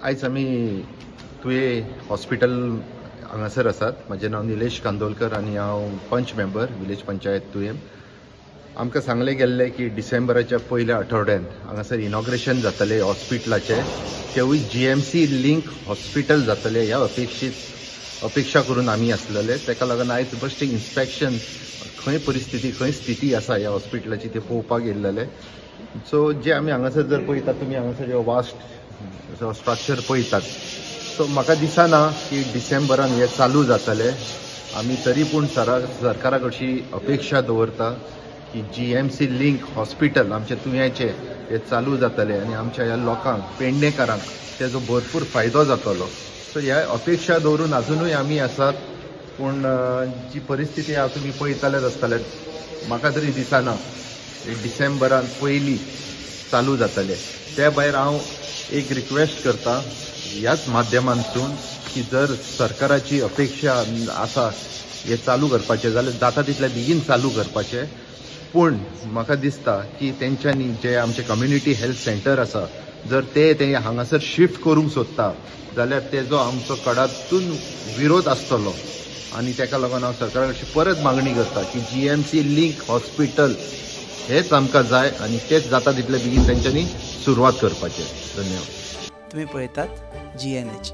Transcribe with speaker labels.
Speaker 1: आयज आमी तुये हॉस्पिटल हांगासर आसात. म्हजें नांव निलेश कांदोलकर आनी हांव पंच मेंबर विलेज पंचायत तुयें. आमकां सांगलें गेल्लें की डिसेंबराच्या पयल्या आठवड्यांत हांगासर इनॉग्रेशन जातलें हॉस्पिटलाचें, तेवूय GMC link hospital जातलें ह्या अपेक्षा करून आमी आसलेले. ताका लागून आयज बेश्टें इन्स्पेक्शन खंय परिस्थिती खंय स्थिती आसा ह्या हॉस्पिटलाची तें पळोवपाक येयल्लेले. सो जे आमी हांगासर जर पळयतात तुमी हांगासर वास्ट स्ट्रक्चर पळयतात, सो म्हाका दिसना की डिसेंबरान हें चालू जातलें. आमी तरी पूण सरकारा कडची अपेक्षा दवरता की GMC link hospital आमच्या तुयेंचें हें चालू जातलें आनी आमच्या ह्या लोकांक पेडणेकारांक तेजो भरपूर फायदो जातलो. सो ह्या अपेक्षा दवरून आजुनूय आमी आसात, पूण जी परिस्थिती आहा तुमी पळयतलेच आसतले. म्हाका तरी दिसना डिसेंबरान पयलीं चालू जातलें. त्या भायर हांव एक रिक्वेस्ट करता ह्याच माध्यमांतसून की जर सरकाराची अपेक्षा आसा हें चालू करपाचें जाल्यार जाता तितले बेगीन चालू करपाचें. पूण म्हाका दिसता की तेंच्यांनी जे आमचे कम्युनिटी हेल्थ सेंटर आसा जर ते हांगासर शिफ्ट करूंक सोदता जाल्यार तेजो आमचो कडातून विरोध आसतलो आनी ताका लागून हांव सरकारा कडची परत मागणी करता की GMC link hospital हेच आमकां जाय आनी तेच जाता तितले बेगीन तेंच्यांनी सुरवात करपाचें. धन्यवाद.
Speaker 2: तुम्ही पळयतात GNH.